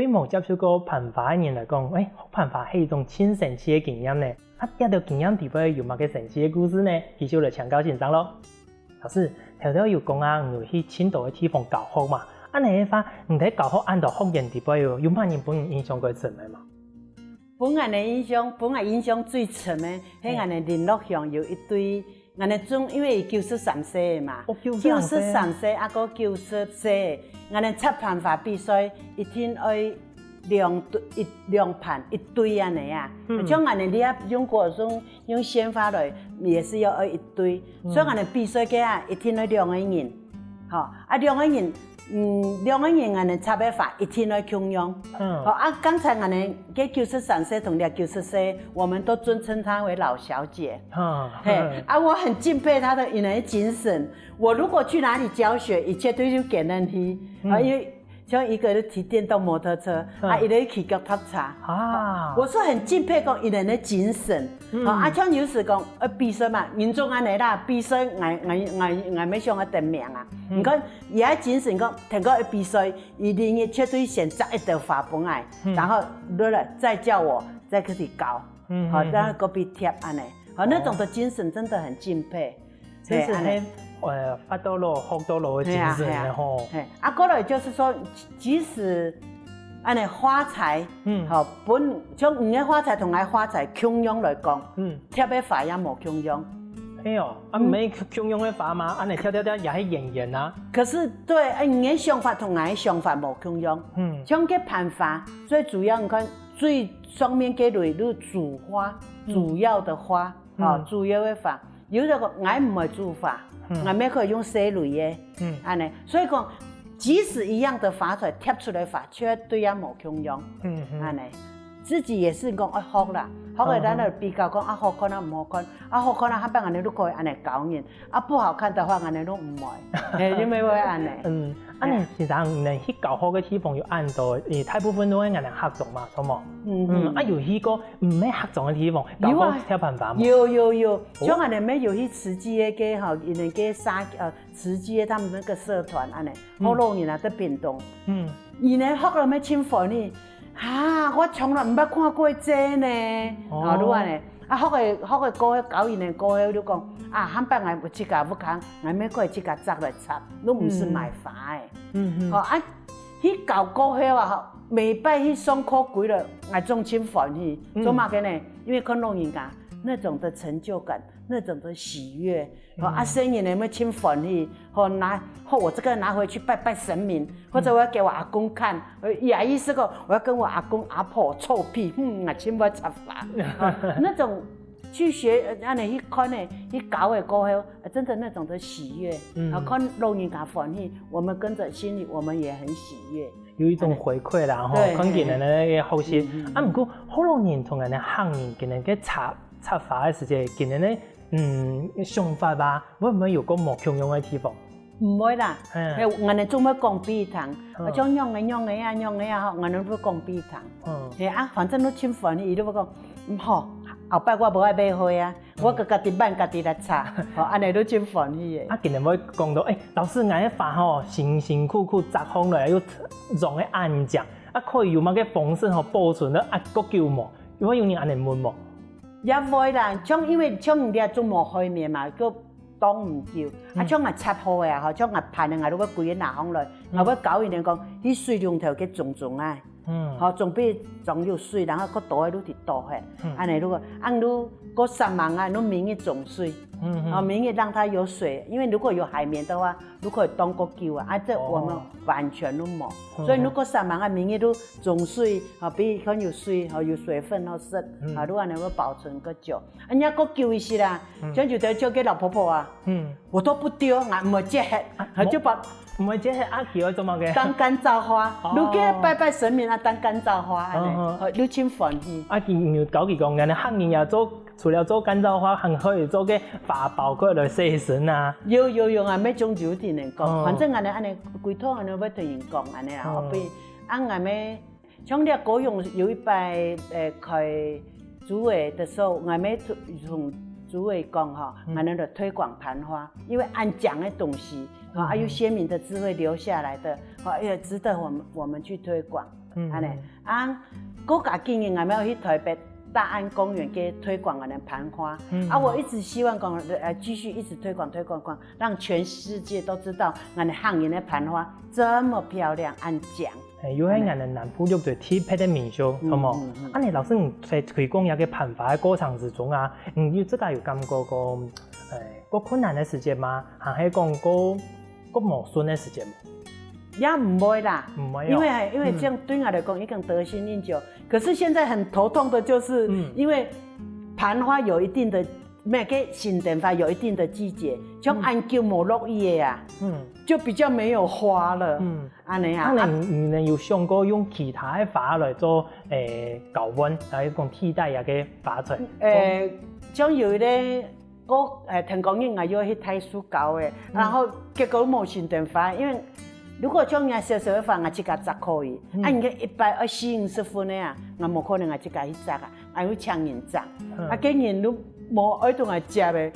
無接觸過攀花个人來講，欸，學攀花係一種盡神奇个經驗呢。啊，這兜經驗底背有麼个神奇个故事呢？繼續來請教先生囉。老師，頭頭有講啊，你有去盡多个地方教學嘛？恁呢个話，你在教學恁多學員底背有，有麼人分你印象較深个嘛？分𠊎个印象，分𠊎印象最深个，係𠊎个麟洛鄉有一對𠊎个種，因為九十三歲嘛，哦，九十三歲。九十三歲啊，過九十歲，𠊎个插攀花比賽一定愛兩對，一，兩伴一對恁呢啊。嗯。像𠊎个這用果種，用鮮花來，也是要愛一對。嗯。所以𠊎个比賽个啊，一定愛兩個人。吼，啊，兩個人，嗯，兩個人恁呢插个花一定愛共樣。嗯。好，啊，剛才𠊎个九十三歲同這九十歲，我們都尊稱她為老小姐。 哈，嘿，啊，我很敬佩她的，𠊎个精神。我如果去哪裡教學，一切都是給人去，嗯。啊，因為像一個人騎電動摩托車，嗯。啊，一個人騎腳踏車。啊。我是很敬佩講𠊎个精神。嗯。啊，啊，像有時講，呃，比賽嘛，人總恁呢啦，比賽，𠊎，𠊎，𠊎，𠊎乜想愛得名啊。嗯。你看，佢个精神講，通過比賽，佢一定絕對先摘一朵花分𠊎，嗯。然後落來再叫我再去教。 嗯，好，嗯，然後過去貼恁呢。好，那種的精神真的很敬佩。哦。真是，嘿，恁呢。嘿，呃，發到老，學到老个精神呢，嘿啊，嘿啊。吼。嘿，啊，過來就是說，即使恁呢花材，嗯。好，本，像你个花材同𠊎花材共樣來講，嗯。貼个花也無共樣。哎喲，啊，嗯。無共樣个花嘛，恁呢貼貼貼也係圓圓啊。可是，對，哎，你个想法同𠊎个想法無共樣。嗯。像該攀花，最主要你看，最上面該蕊就主花，嗯。主要的花，嗯。啊，主要个花。有个講，𠊎毋會主花，嗯。𠊎乜可以用細蕊个，嗯。恁呢。所以講，即使一樣的花材，貼出來花，絕對也無共樣，嗯，嗯。恁呢。自己也是講，愛學啦，學个，嗯，咱來比較講，啊，好看啊，毋好看，啊，好看啊，下擺恁呢就可以恁呢教人，啊，不好看的話，恁呢就毋會，嘿，因為會恁呢。嗯，啊，嘿啊。你先生，你去教學个地方有恁多，誒，大部分都係恁呢客庄嘛，著無？嗯，嗯，嗯。啊，有去過 毋係客庄个地方，有啊。教過跳板筏無？有，有，有。哦。像恁呢，乜有去慈濟个，該吼，因為該啥，呃，慈濟个他們那個社團恁呢，嗯。學老人啊，在屏東。嗯。佢呢，學了乜盡歡喜。哈，我從來毋捌看過這呢。哦。啊，就恁呢。啊，學个，學个過後，教佢呢過後，就講，啊，下擺𠊎有自家屋下，𠊎乜可以自家摘來插，都毋使買花个。嗯，嗯。吼，啊， 去教過後啊，吼，每擺去上課歸了，𠊎總盡歡喜。嗯。做麼个呢？因為看老人家那種的成就感，那種的喜悅，嗯。吼，啊，細人仔乜盡歡喜，吼，拿，吼，我這個拿回去拜拜神明，或者我要給我阿公看，呃，也意思講我要跟我阿公阿婆臭屁，嗯，𠊎盡會插花。吼，那種去學，呃，恁呢去看呢，去教了過後，呃，真的那種的喜悅，嗯。啊，看老人家歡喜，我們跟著心裡我們也很喜悅。 有一種回饋啦，吼，對，看佢等个學習。嘿，嘿。嗯，嗯，嗯。啊，毋過，學老人同𠊎等客人佢等个插，插花个時節，佢等个，嗯，想法啊，會毋會有個無共樣个地方？毋會啦，嘿。嘿，𠊎等總會講分佢聽，嗯。啊，像仰仔仰仔啊，仰仔啊，吼，𠊎等會講分佢聽。嗯。嘿啊，反正都盡歡喜，佢都會講，嗯，好，後擺我無愛買花啊， 我个家己挽家己來插，吼，恁呢都盡歡喜个。啊，今日會講到，欸，老師，𠊎个花吼，辛辛苦苦摘上來，又養个恁靚，啊，可以有麼个方式吼保存得啊較久無？有無有人恁呢問無？也會啦，像因為像你這種無海綿嘛，就擋毋久。啊，嗯。像𠊎插好个啊，吼，像𠊎盤个，𠊎都會歸个拿上來，嗯。𠊎會教佢等講，去水龍頭去沖沖啊。 嗯。吼，總比裝有水，然後較多个就去倒忒。嗯。恁呢，如果，啊，如果煞猛啊，就每日沖水。嗯，嗯。吼，每日讓它有水，因為如果有海綿的話，就可以當較久啊，啊，這我們完全都無。哦。嗯，所以如果煞猛啊，每日都沖水，吼，比如講有水，吼，有水分，吼，食，嗯。啊，就恁呢會保存較久。啊，你愛較久一息啦，嗯。像有的就給老婆婆啊，嗯。 我都不丟，𠊎毋會接忒，啊，就把毋會接忒啊，佢愛做麼个？當乾燥花，哦。就去拜拜神明啊，當乾燥花，恁呢，哦，哦。哦，就盡歡喜。啊，佢，你有教佢講，恁呢客人也做除了做乾燥花，還可以做个花包過來洗身啊。有有有，𠊎乜將有同人講，哦。反正𠊎等恁樣，歸套恁樣會同人講恁樣啊，哦。後背，啊，𠊎乜，像這高雄有一擺，呃，開主委的時候，𠊎乜同，同主委講吼，嗯。𠊎等來推廣盤花，因為恁靚个東西，啊，嗯。還有先民的智慧留下來的，啊，也值得我們，我們去推廣。 嗯。恁樣。啊，過加幾日，𠊎乜愛去台北大安公園去推廣𠊎等盤花。嗯。啊，我一直希望講，呃，繼續一直推廣、推廣、推廣，讓全世界都知道𠊎等客人个盤花這麼漂亮，恁靚。欸，又係𠊎等南部六堆特別个民俗，嗯，好無？嗯，嗯。啊，你老師，你在推廣這個盤花个過程之中啊，你有自家有感覺過，欸，過困難个時節嗎？還係講過，過無順个時節無？ 也毋會啦，毋會哦。因為，因為這樣對𠊎來講，嗯。已經得心應手。可是現在很頭痛的就是，嗯。因為盤花有一定的，該个新店花有一定的季節，像，嗯。恁久無落雨个啊，嗯。就比較沒有花了。嗯。恁樣啊。啊，恁樣你，你有想過用其他个花來做，欸，交換，來講替代這個花材？欸，像有一個 過，欸，天光日𠊎又去大樹溝欸，嗯。然後結果無新店花，因為如果像人家小小个花，𠊎自家摘可以，嗯。啊，人家一擺愛四五十分个啊，𠊎無可能𠊎自家去摘啊，𠊎愛請人摘。嗯。啊，該人都無愛同𠊎接欸，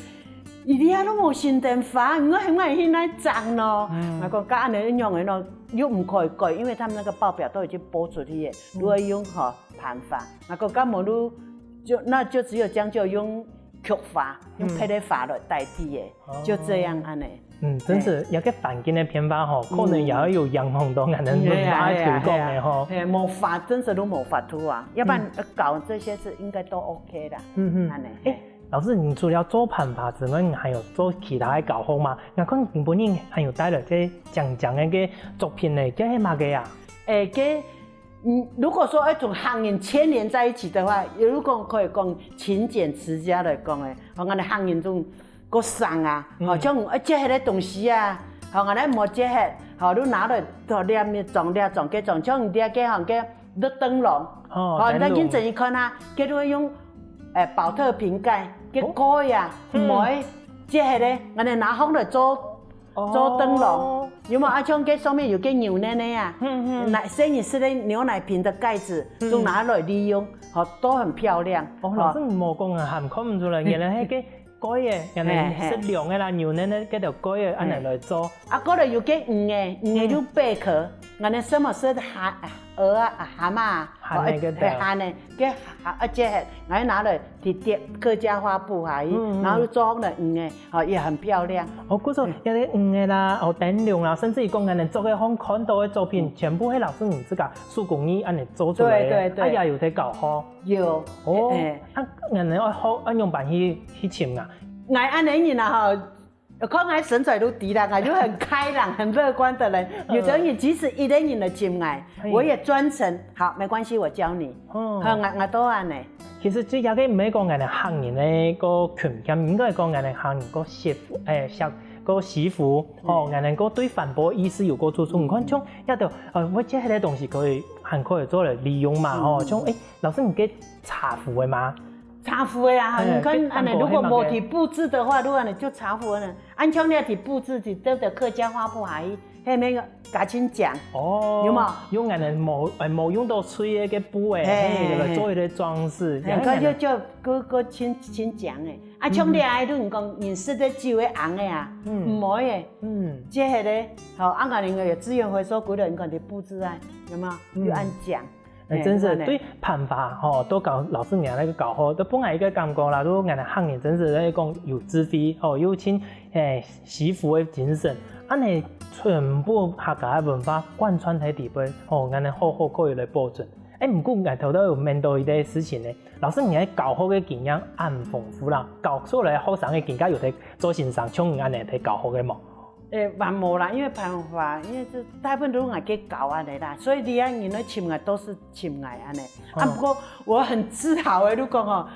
佢這下都無新店花，𠊎還愛去哪摘呢？嗯。𠊎講，該恁樣仰仔呢，又毋可以改，因為他們那個報表都已經播出去了，嗯。如何用吼盤花，𠊎講，該無就，就，那就只有將就用 菊花，用別个花來代替欸，哦。就這樣恁樣。嗯，真係，欸。這個環境个變化吼，嗯。可能也會有影響到𠊎等文化推廣个吼。嗯，係啊，係啊，係啊。係，無法，真係都無法度啊，要不然，嗯。呃，搞這些是應該都OK的，嗯哼。恁樣，欸，係。老師，你除了做盤花之外，你還有做其他个教學嗎？𠊎看你本人還有帶來這靚靚个个作品呢，這係麼个啊？欸，這 嗯，如果說愛同客人牽連在一起的話，如果可以講勤儉持家來講欸，吼，𠊎等客人就過省啊，嗯。吼，像，呃，這下个東西啊，吼，𠊎等無這下，吼，你拿來，吼，這面裝，這裝，該裝，像你這个吼，該綠燈籠，哦，吼，你等緊轉去看啊，燈籠。該都會用，欸，寶特瓶蓋，該蓋啊，哦。嗯。毋會，這下个，𠊎等拿風來做 哦。做燈籠，有無？啊，像該上面有个牛奶奶啊，嗯，嗯。奶，細人食个牛奶瓶的蓋子，嗯。就拿來利用，吼，都很漂亮。哦，吼。老師，你無講啊，還看毋出來，原來該个蓋仔，原來係，係。食涼个啦，牛奶奶該條蓋仔，恁樣來做。係。啊，過來有个魚仔，魚仔就貝殼，嗯。𠊎等什麼食蝦， 蚵啊，啊，蛤蟆啊，蛤仔个頭。哦，欸，欸，蛤仔，該蛤，啊，這下，𠊎拿來直接客家花布下去，嗯，嗯。然後又做成了魚仔，哦，也很漂亮。哦，故所，嗯。有个魚仔啦，哦，燈籠啦，甚至於講，𠊎等做个，看到个作品，嗯。全部係老師你自家手工藝恁樣做出來个，對，對，對。啊，也有在教學。有，哦，欸。啊，恁樣愛學，愛仰般去，去尋啊？𠊎恁樣人啊，吼， 看𠊎身材都知啦，𠊎就很開朗、很樂觀的人。嗯。有的人即使一個人來尋𠊎，嘿。我也專程，好，沒關係，我教你。哦。好，𠊎，𠊎都恁樣。其實這也个毋係講𠊎等客人个个勤儉，應該講𠊎等客人个惜福，欸，惜，个惜福，哦，嗯。𠊎等个對環保意識有个注重。你看，像這兜，呃，𠊎這下个東西可以，還可以做來利用嘛，嗯。哦，像，欸，老師，你个茶壺个嗎？茶壺个啊，哎，你看，恁樣，這感覺如果無去布置的話，如果恁樣就茶壺呢，恁像你去布置，去對著客家花布下去，係毋係較清淨？哦，有無？用恁樣無，哎，無用到碎个布个，嘿，嘿，來做一個裝飾，嘿，你看就，就，个，个清，清淨个。啊，像你愛用講，你食个酒个紅个啊，嗯。毋愛个，嗯。這下个，吼，啊，恁樣个資源回收，歸個你看去布置啊，有無？嗯。又恁靚。 哎，真是，嘿，對盤花吼，都教，老師娘个教學，都分𠊎一個感覺啦，都𠊎等客人真是來講有智慧吼，又盡，哎，惜福个精神，恁樣全部客家个文化貫穿在裡背吼，𠊎等好好可以來保存。哎，毋過𠊎頭頭有問到一個事情呢，老師娘个教學个經驗恁豐富啦，教出來學生个更加有在做先生，像你恁樣在教學个無？ 誒，還無啦，因為盤花，因為這大部分都係𠊎去教恁樣啦，所以這下人來尋𠊎都係尋𠊎恁樣。啊，哦。不過我很自豪的，就講吼，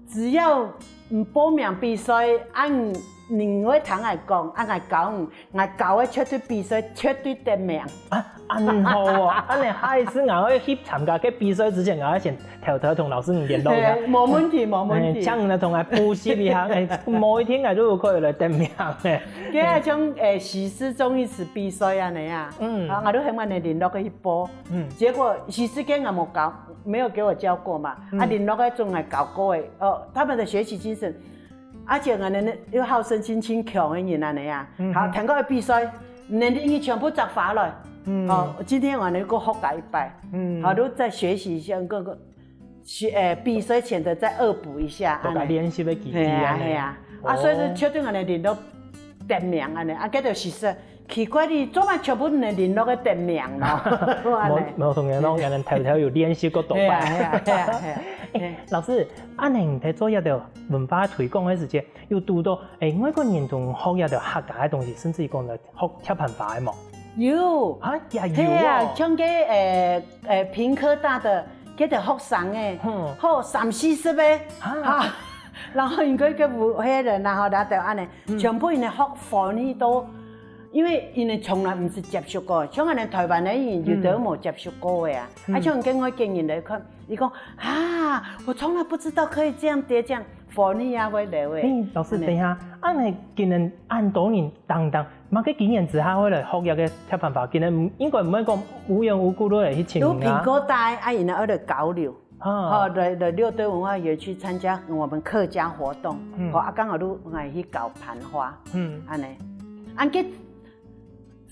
只要，嗯，報名比賽，啊，你你會聽𠊎講，啊，𠊎教你，𠊎教个絕對比賽絕對得名。啊，恁好哦，恁呢下一次𠊎愛去參加該比賽之前，𠊎愛先偷偷同老師你聯絡一下。嘿，無問題，無問題。哎，請你來同𠊎補習一下，哎，某一天𠊎就有可能來得名哎。該像，哎，西勢綜藝池比賽恁呢啊，嗯。啊，𠊎都很晚的聯絡去報，嗯。結果西勢該𠊎無教，沒有給我教過嘛，嗯。啊，聯絡該種𠊎教過的，哦，他們的學習精神， 而且𠊎等又好勝心盡強个人恁呢啊，嗯哼。好，聽過个比賽，能力全部摘下來。嗯。哦，今天𠊎等又過學个一擺，嗯。好，都再學習一下，各個學，呃，比賽前的再惡補一下，多加恁呢。練習个基地嘿啊，恁呢。嘿啊。啊，哦。所以說，確定恁呢領導得名恁呢，啊，該就其實奇怪的，做麼全部能領導个得名咯？無，無同樣咯，可能偷偷有練習過多擺。嘿啊，嘿啊，嘿啊，嘿啊。哎，老師，恁呢你在做這個文化推廣个時間， 有堵到，欸，外國人同學這兜客家个東西，甚至於講來學疊盤花个無？有。啊，也有哦。係啊，像該，欸，欸，屏科大个，該兜學生欸，嗯。吼，三四十个，啊。啊，然後因為該有些人啊，吼，那兜恁呢，嗯。全部因為學歡喜到，因為因為從來毋識接觸過，像𠊎等臺灣个人，有兜無接觸過个啊，嗯。啊，像該外國人來看，佢講，啊，我從來不知道可以這樣疊這樣。 歡喜啊會流欸。欸，老師，恁呢。等一下，恁呢今年恁多人當當，麼个機緣之下會來學這個疊盤花？今年應該毋會講無緣無故都來去尋你啊。有蘋果大，啊，然後來交流，啊。吼，來，來六堆文化園區參加我們客家活動，嗯。吼，啊，剛好都來去搞盤花，嗯。恁呢。恁个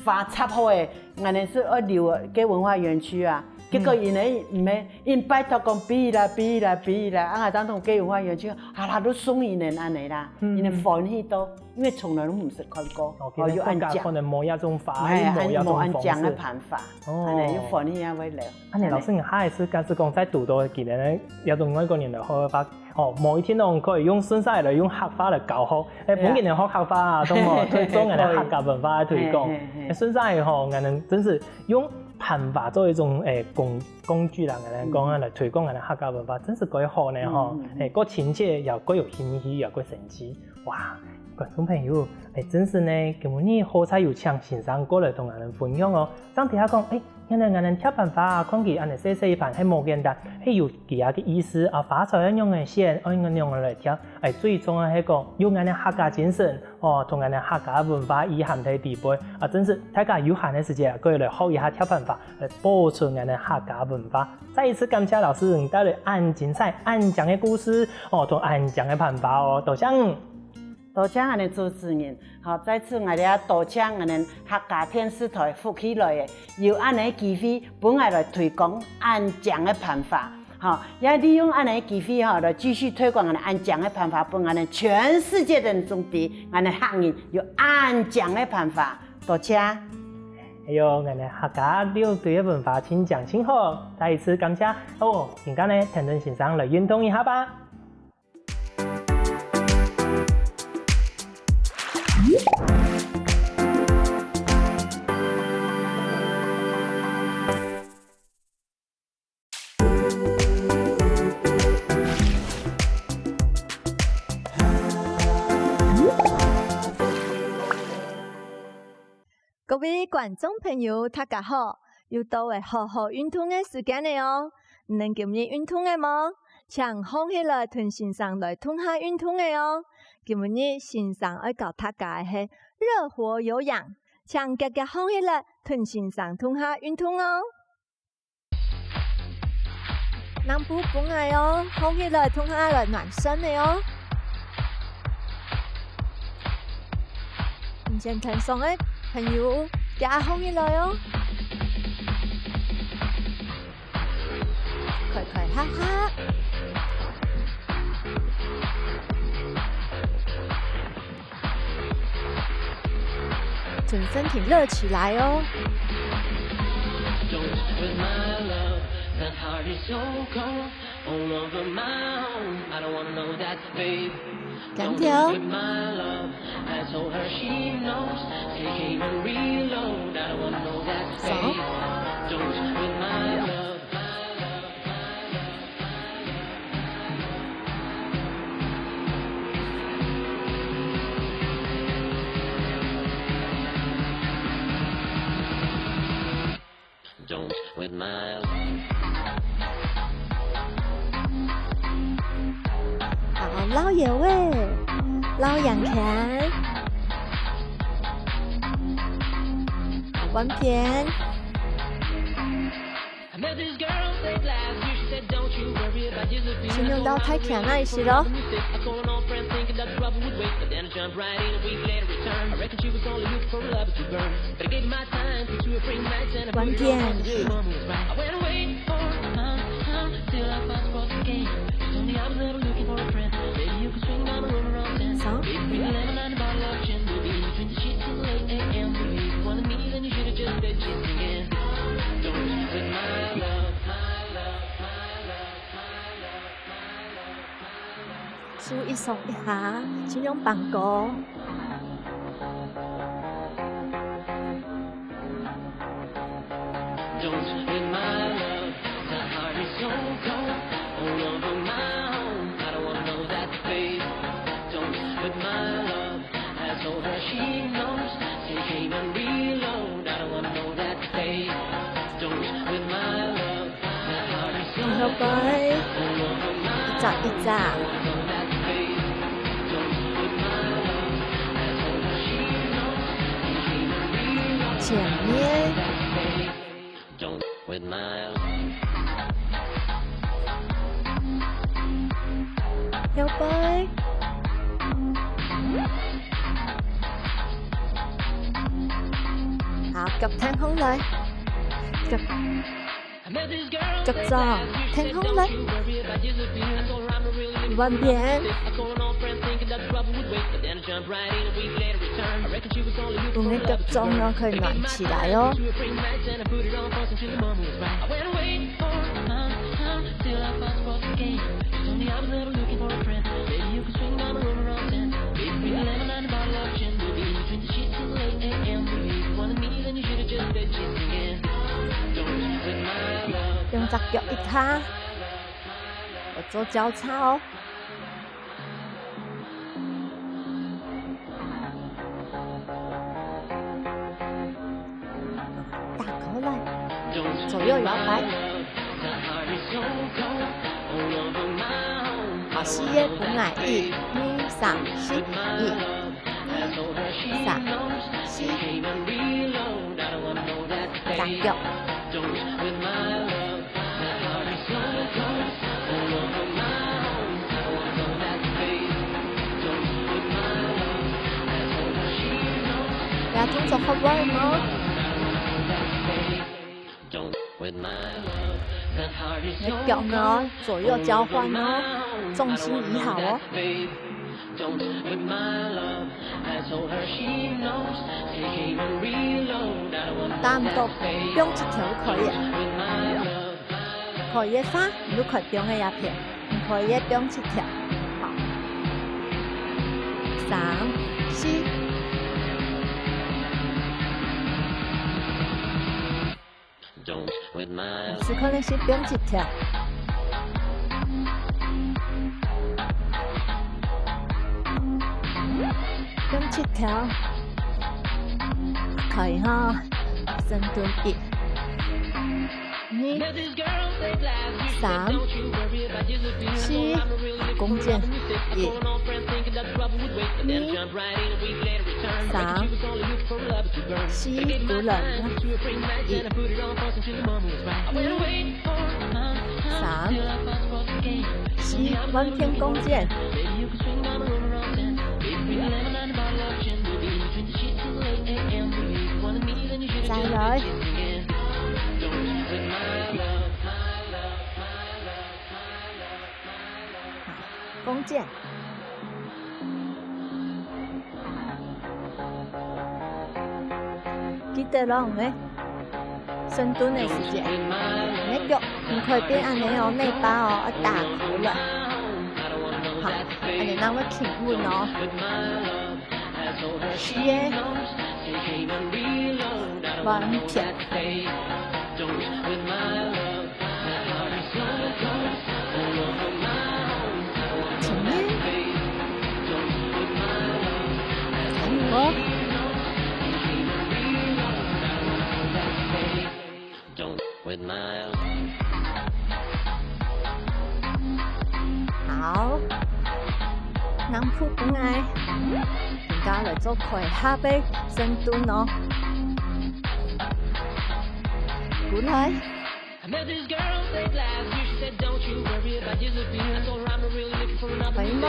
花插好欸，𠊎等係愛留該文化園區啊。結果𠊎等毋係，𠊎等拜託講，別啦，別啦，別啦，啊，𠊎等同該文化園區，哈啦，都送𠊎等恁呢啦，嗯。𠊎等歡喜到，因為從來都毋識看過，哦，哦，有恁靚。可能無這種花，欸，又無這種方式。無恁靚个辦法，哦。恁呢又歡喜啊，會了。恁呢，老師，你下一次假使講再堵到今年个這種外國人來學个話， 哦，無一定哦，可以用順續來用客話來教學。欸，本身个學客話啊，同埋推廣𠊎等客家文化个推廣。可以。欸，順續吼，𠊎等真係用盤花做一種，欸，工，工具啦，𠊎等講啊，來推廣𠊎等客家文化，真係蓋好呢吼。欸，蓋親切，也蓋有興趣，也蓋生趣。哇，觀眾朋友，欸，真係呢，今晡日好彩有請先生過來同𠊎等分享哦。正知下講，欸， 原來𠊎等疊盤花啊，看佢恁呢細細一盤，係無簡單，係有佢个意思啊，花材愛仰仔選，愛仰仔來疊，欸，最重要係講有𠊎等客家精神，哦，同𠊎等客家文化意涵在裡背，啊，真係大家有閒个時節啊，可以來學一下疊盤花，來保存𠊎等客家文化。再一次感謝老師，你帶來恁精彩、恁靚个故事，哦，同恁靚个盤花哦，多謝你。 多謝恁呢主持人，好，再次𠊎等也多謝𠊎等客家電視臺福氣來个，有恁呢機會分𠊎來推廣恁靚个盤花，好，也利用恁呢機會吼，來繼續推廣𠊎等恁靚个盤花，分𠊎等全世界个人知，𠊎等客人有恁靚个盤花，多謝。哎喲，𠊎等客家六堆个文化盡靚盡好，再一次感謝哦，今下呢，聽聽先生來運動一下吧。 各位觀眾朋友，大家好！又到了好好運動个時間了哦！你等今日運動了無？請䟘起來同先生來動下運動了哦！今日先生愛教大家个係熱火有氧，請遽遽䟘起來同先生動下運動哦！ 暖布分𠊎哦，䟘起來同𠊎來暖身个哦。毋曾聽爽个朋友，遽䟘起來哦。快快哈哈。 趁身體熱起來哦。兩條。爽。好，老友喂，老楊乾。好，換片。先用到太強那一些咯。 關鍵一。啥？手一鬆一下，盡量放歌。 後背，一隻一隻。前面。 後背。好，腳挺䟘來。腳，腳掌挺䟘來。換片。 用个腳掌哦，可以暖起來哦。用隻腳一下，來做交叉哦。 打過來，左右搖擺。好，四個分𠊎，一、二、三、四，一、二、三、四。打腳。 這動作好玩無？你腳呢，左右交換哦，重心移好哦。 差毋多放一條就可以了。可以个話，你就開放个這片；毋可以个放一條。好。三、四。 試看你係放一條。放一條。可以哈，深蹲一。二、三、四，弓箭。一、二、 三、四，鼓輪。一、二、三、四，換片弓箭。再來。 弓箭。記得哦，欸，深蹲个時節，你个腳毋可以變恁樣哦，內八哦，愛打開來。好，恁樣正會企穩哦。四个，換片。 加油哦！步分𠊎，大家來做開合个深蹲哦。過來。 可以嗎？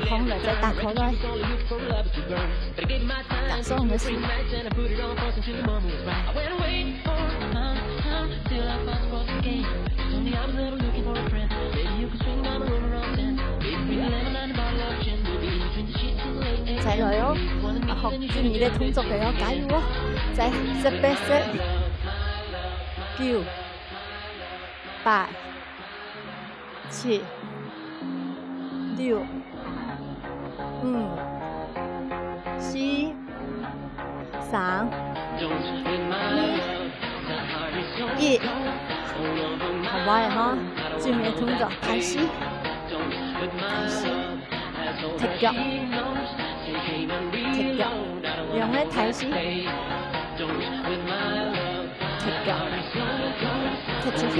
好，來，再打開來。打鬆你的手。再來哦，啊，好，注意你个動作，要加油哦。再，十八、十九、八、七、六、五、四、三、二、一。好，來哈，注意你个動作，開始。開始。 踢腳，踢腳，用力踢死，踢腳，踢出去，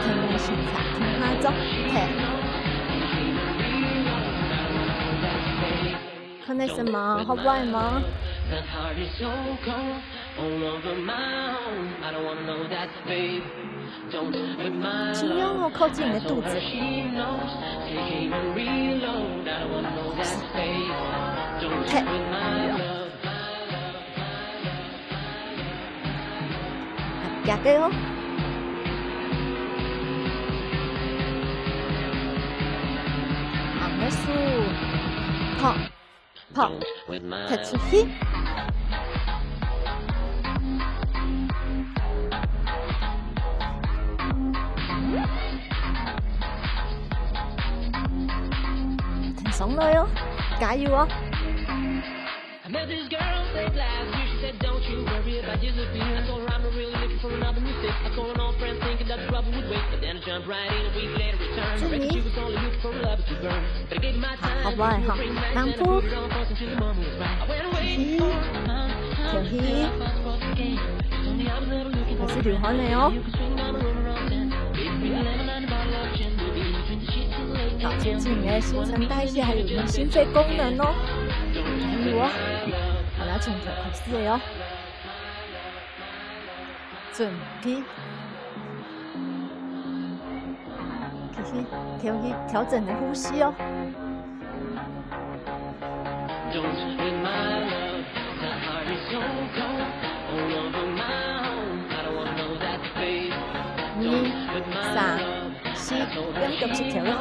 停个時節，停下做，踢。看到什麼？好玩嗎？ 盡量哦，靠近你的肚子。踢。啊，夾个哦。啊，沒事。好。 好，踢出去。停上來哦，加油哦！ 好，好玩哈，兩步，跳起，跳起，還係流汗个哦。保持自己个新陳代謝，還有你的心肺功能哦。加油哦！好，來，從頭開始个哦。 準備，繼續調，去調整你个呼吸哦。二、三、四，用腳趾頭一下，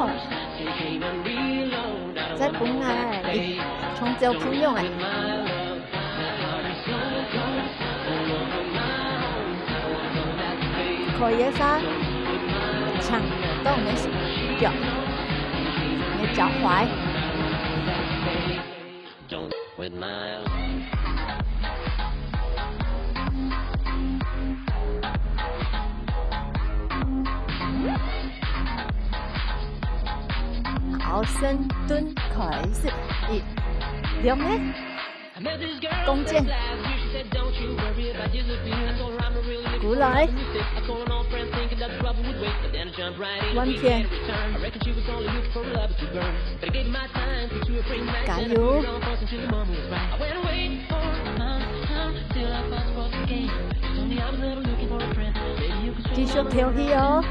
再分𠊎，像走步樣仔。 可以个話，請動你个腳，你个腳踝。好，深蹲開始，一、兩个。 弓箭。過來。換片。加油。繼續跳起哦。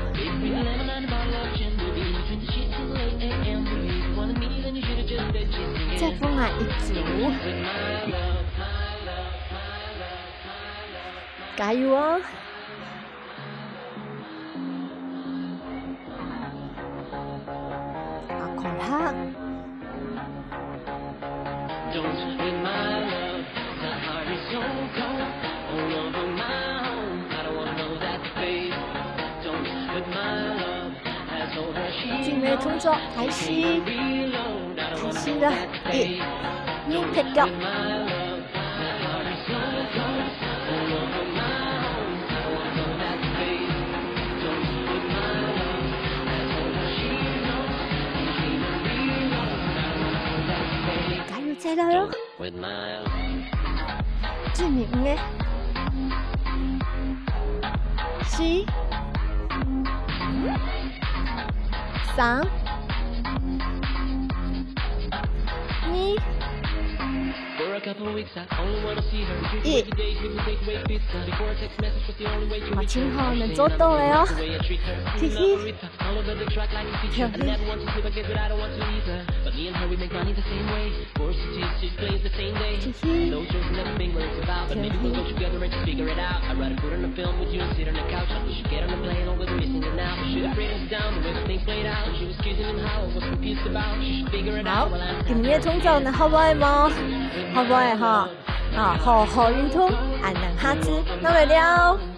再分𠊎一組。加油哦！啊，快拍！ 準備動作，開始。開始了，一、二，踢腳。加油，再來哦！ 最尾五个。四、三、二、一。馬清好，能做到的哦。嘻嘻，嘻嘻，嘻嘻。好，今日通宵呢，好玩無？好玩哈！啊，好好運動，恁樣下次，那麼了。